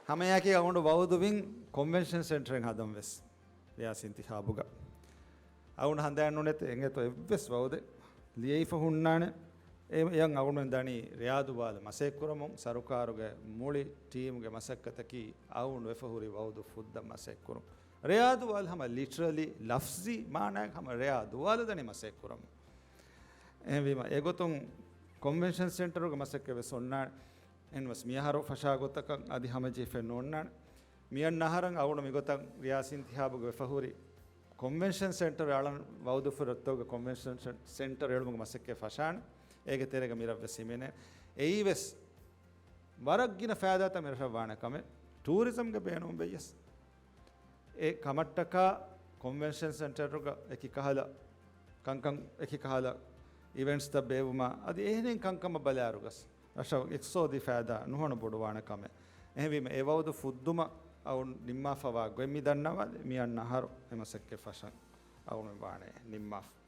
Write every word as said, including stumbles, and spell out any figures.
ހަމައެއާއެކީ އަޅުގަނޑު ވައުދުވިން ކޮންވެންޝަން ސެންޓަރެއް ހަދަން ވެސް ރިޔާސީ އިންތިޚާބުގަ. އަޅުގަނޑު ހަނދާން ނުނެތޭ އެނގޭތޯ އެއްވެސް ވައުދެއް ލިޔެފަ ހުންނާނެ. އެ، އެޔަށް އަޅުގަނޑުމެން ދަނީ ރިޔާދުވާލަށް މަސައްކަތްކުރަމުން. ސަރުކާރުގެ މުޅި ޓީމުގެ މަސައްކަތަކީ އަޅުގަނޑު ވެފަ ހުރި ވައުދު ފުއްދަން މަސައްކަތްކުރުން. ރިޔާދުވާލު ހަމަ ލިޓަރަލީ ލަފްޒީ މާނައަށް ހަމަ ރިޔާދުވާލު ދަނީ މަސައްކަތްކުރަމުން. އެހެންވީމަ، އެގޮތުން ކޮންވެންޝަން ސެންޓަރުގެ މަސައްކަތް ވެސް އޮންނާނެ. އެހެންވެސް މިއަހަރު ފަށާ ގޮތަކަށް އަދި ހަމަޖެހިފައެއް ނޯންނާނެ. މިއަންނަ އަހަރަށް އަޅުގަނޑު މިގޮތަށް ރިޔާސީ އިންތިޚާބުގެ ވެފަ ހުރި ކޮންވެންޝަން ސެންޓަރު އަޅަން ވައުދުފުރި ރަށްތަކުގެ ކޮންވެންޝަން ސެންޓަރު އެޅުމުގެ މަސައްކަތް ފަށާނެ. އޭގެ ތެރޭގަ މިރަށް ވެސް ހިމެނޭ. އެއީ ވެސް ވަރަށް ގިނަ ފައިދާތައް މިރަށަށް ވާނެ ކަމެއް. ޓޫރިޒަމްގެ ބޭނުން ވެއްޔަސް. އެ ކަމަށްޓަކާ ކޮންވެންޝަން ސެންޓަރުގަ އެކި ކަހަލަ ކަންކަން، އެކި ކަހަލަ އިވެންޓްސްތައް ބޭއްވުމާ އަދި އެހެނިހެން ކަންކަމަށް ބަލާއިރުގަސް ރަށަށް އިޤްތިޞާދީ ފައިދާ ނުހަނު ބޮޑުވާނެ ކަމެއް. އެހެންވީމަ، އެ ވައުދު ފުއްދުމަށް އަޅު ނިންމާފަވާ ގޮތް މި ދަންނަވާލެ. މިއަންނަ އަހަރު އެ މަސައްކަތް ފަށަން އަޅު ވާނެ ނިންމާފަ.